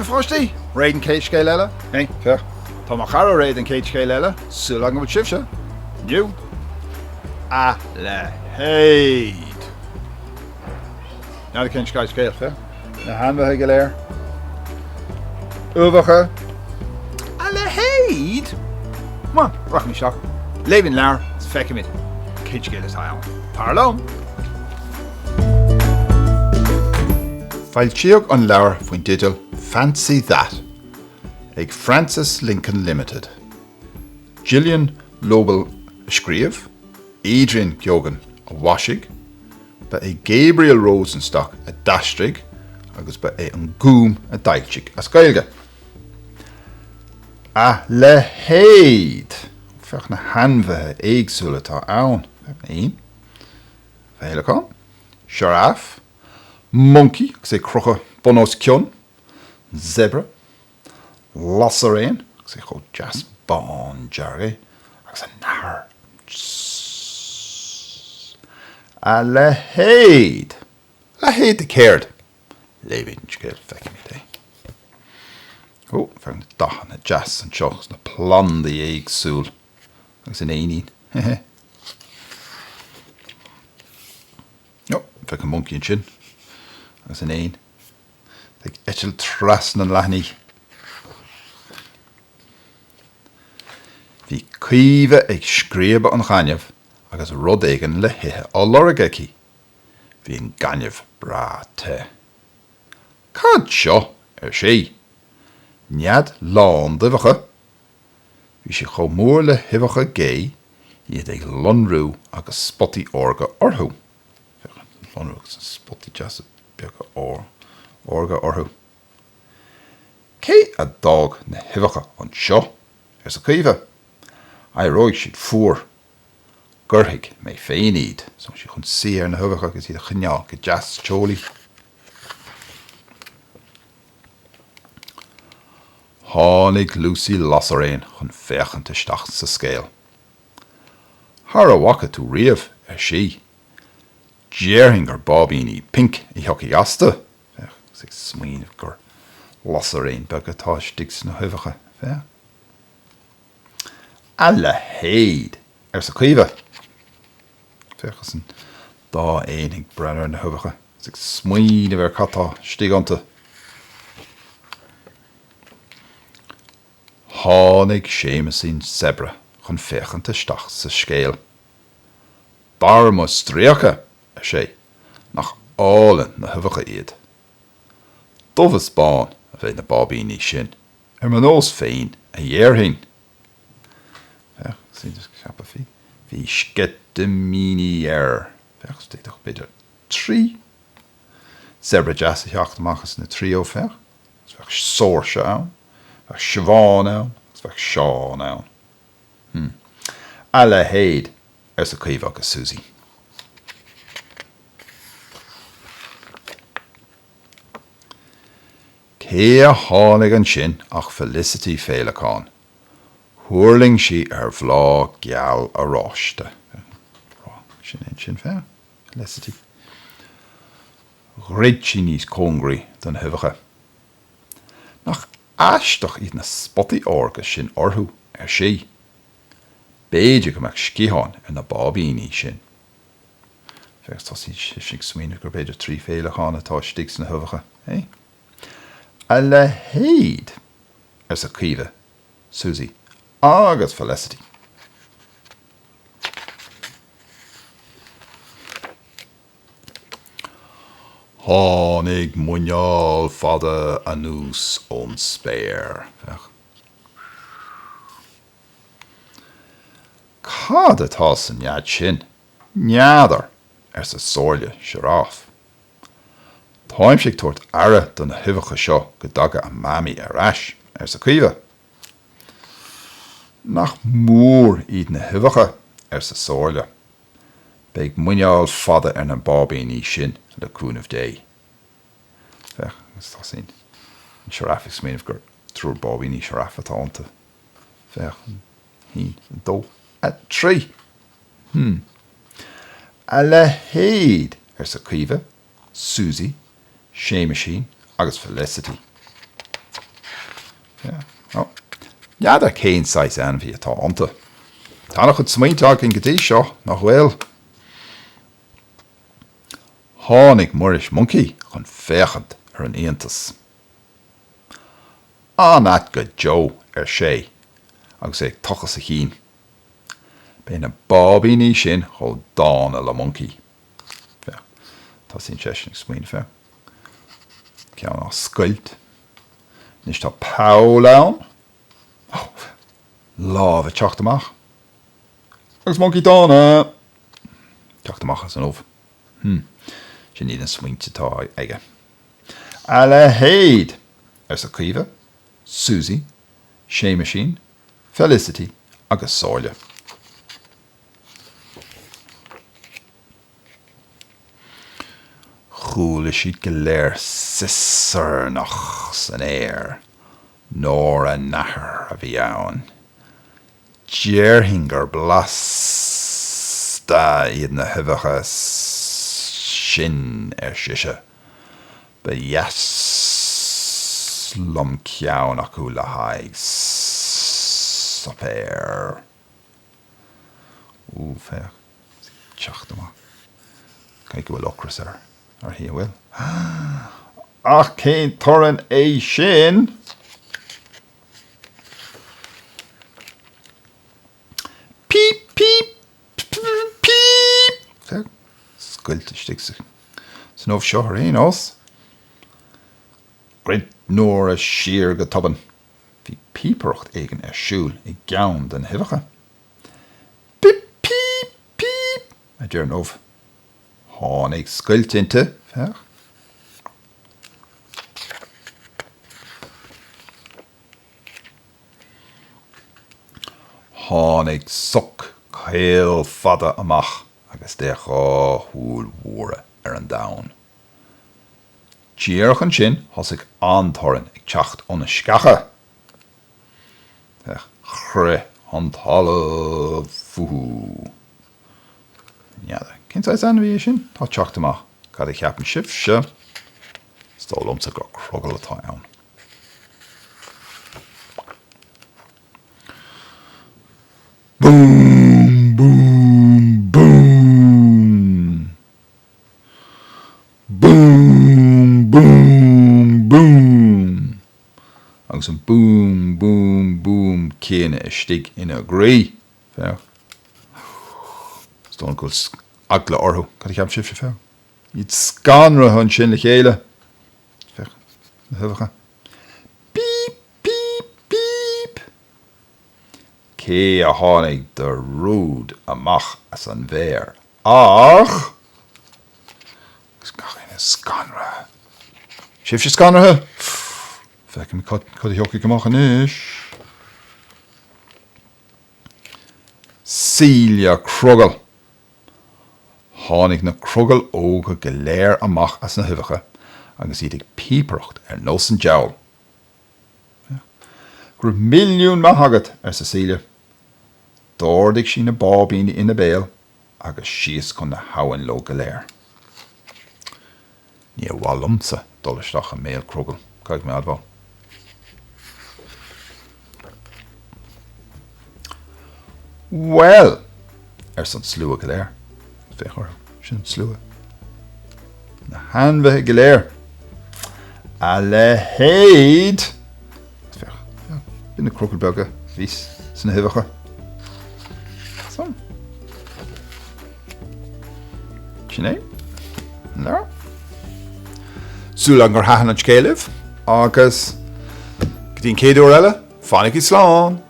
a pháistí? Réidh don chéad scéal eile? Hey, féach, tá mo chara réidh don chéad scéal eile, súil agam go bhfuil sibhse. Inniu. A leithéid! N'fheadar cén scéal, féach. Na hainmhithe go léir. Uibheacha. A leithéid! Come on, rachaimid isteach. Léifidh an leabhar is feicfimid cén scéal atá ann. Tar liom! Foilsíodh an leabhar faoin dteideal Fancy That ag Frances Lincoln Limited. Gillian Lobel a scríobh, Adrian Geoghegan a mhaisigh, ba é Gabriel Rosenstock a d'aistrigh agus ba é An Gúm a d'fhoilsigh as Gaeilge. A leithéid! Féach na hainmhithe éagsúla atá ann. Éan, féileacán, sioráf, moncaí agus é ag crochadh bun os cionn, zebra, Lasairéan, agus é chomh deas bándearg é, agus a nathair. A leithéid! A leithéid de céard? Léifimid an scéal, feicfimid é. Ó, féach na dathanna deas anseo, agus na plandaí éagsúil, agus an éinín. Hehe. Ó, féach an moncaí ansin, agus an éan. Ag eitilt trasna an leathanaigh. Bhí Caoimhe ag scríobadh an ghainimh agus rud éigin le hithe á lorg aici. Bhí an gaineamh breá te. Cad seo? ar sí. Nead lán d'uibheacha. Bhí siad chomh mór le huibheacha gé, iad ag lonrú agus spotaí órga orthu. Féach an lonrú agus na spotaí deasa beaga órga orthu. Cé a d'fhág na huibheacha anseo? arsa Caoimhe. Éireoidh siad fuar. Goirfidh mé féin iad. Tá sí chun suí ar na huibheacha agus iad a choinneáil go deas teolaí. Tháinig Lucy Lasairéan chun féachaint isteach sa scéal. Thar a bhfaca tú riamh, ar sí. Déarfainn gur báibíní pinc a thiocfaidh astu. Féach, agus ag smaoineamh gur lasairéin beaga atá istigh sna huibheacha. Féach. A leithéid! arsa Caoimhe. Féach, agus an dá éan ag breathnú ar na huibheacha agus ag smaoineamh ar cad tá istigh iontu. Tháinig Séamusín Sebra chun féachaint isteach sa scéal. Barr mo stríoca, ar sé, nach álainn na huibheacha iad. Dubh is bán a bheidh na báibíní sin, ar mo nós féin a dhéarfainn. Féach, ceapadh, bhí, bhí sceitimíní air. Féach, d'fhéadfadh b'fhéidir 3 zebra deas a theacht amach as na tríú, féach. Agus bheadh Saoirse ann, bheadh Siobhán ann agus bheadh Seán ann. Hm. A leithéid! arsa Caoimhe agus Susie. Cé a tháinig ansin ach Felicity Féileacán. Thuirling sí ar bhláth geal oráiste. Sin é ansin, féach. Felicity. Dhruid sí níos cóngaraí do na huibheacha. Nach aisteach iad na spotaí órga sin orthu, ar sí. B'fhéidir go mbeadh sciatháin ar na báibíní sin. Féach, tosaíonn sibhse ag smaoineamh gur b'fhéidir 3 féileacán atá istigh sna huibheacha, hé? A leithéid! arsa Caoimhe, Susie agus Felicity. Tháinig muineál fada anuas ón spéir. Féach. Cad atá sa nead sin? N'fheadar, arsa Somhairle Sioráf. Táimse ag tabhairt aire do na huibheacha seo go dtaga a Mamaí ar ais, arsa Caoimhe. Nach mór iad na huibheacha, arsa Somhairle. Beidh muineál fada ar na báibíní sin, le cúnamh Dé. Féach, agus tosaíonn an sioráf ag smaoineamh gur triúr báibíní sioráf atá iontu. Féach, a haon, a dó, a trí! Hmm. A leithéid! arsa Caoimhe, Susie, Séamaisín agus Felicity. N'fheadar cén saghas ainmhí atá iontu. Tá an-chuid smaointe againn go dtí seo, nach bhfuil? Tháinig Muiris Moncaí chun féachaint ar an iontas. An-ait go deo, ar sé, agus é ag tochas a chinn. Beidh na báibíní sin chomh dána le moncaí. Féach, tosaíonn seisean ag smaoineamh, féach, ceann á scoilt. Anois tá poll ann. Ó, lámh ag teacht amach. Agus moncaí dána! Teacht amach as an ubh. Hm, sin iad na smaointe atá aige. A leithéid! arsa Caoimhe, Suzy, Séamaisín, Felicity agus Somhairle. Chuala siad go léir siosarnach san aer. Nóra Nathair a bhí ann. Déarfainn gur blasta iad na huibheacha sin, ar sise. Ba dheas liom ceann acu le haghaidh suipéir. Ó, féach, is í ag teacht amach. Caithfidh go bhfuil ocras air, uirthi, an bhfuil? Ach cén torann é sin? Píp, píp, píp! Féach, scoilt istigh san ubh seo ar aon nós. Dhruid Nóra siar go tobann. Bhí píopaireacht éigin ar siúl i gceann de na huibheacha. Píp, píp, píp! a deir an ubh. Tháinig scoilt inti, féach. Tháinig soc caol fada amach agus d'fhéach dhá shúil mhóra ar an domhan. Díreach ansin thosaigh an-torann ag teacht ó na sceacha. Féach, chroith an talamh fúthu. N'fheadar cén saghas ainmhí é sin? Tá ag teacht amach. Cad a cheapann sibhse? Is dóigh liomsa gur crogall atá ann. Búm! Búm! Búm! Búm! Búm! Búm! Agus an búm! Búm! Búm céanna istigh ina gcroí. Féach. Is dóigh liom go bhfuil eagla orthu. Cad a cheapann sibhse? Féach. Iad scanraithe ansin le chéile. Féach na huibheacha. Píp! Píp! Píp! Cé a tháinig de rúid amach as an bhféar ach. Agus gach éinne scanraithe. Sibhse scanraithe? Feicfimid cad a thiocfaidh amach anois. Celia Crogall! Tháinig na crogaill óga go léir amach as na huibheacha agus iad ag píopaireacht ar nós an diabhail. Go raibh milliún maith agat, arsa Celia. D'ardaigh sí na báibíní ina béal agus síos chun na habhann leo go léir. Níor mhaith liomsa dul isteach i mbéal crogaill, caithfidh mé a admháil. Bhuel! arsa an slua go léir. Féach orthu, sin an slua. Na hainmhithe go léir. A leithéid! Féach, b'in na crogaill beaga a bhí sna huibheacha. So. Sin é. An leabhar. Súil agam gur thaitin an scéal libh agus go dtí an chéad uair eile, fanaigí slán!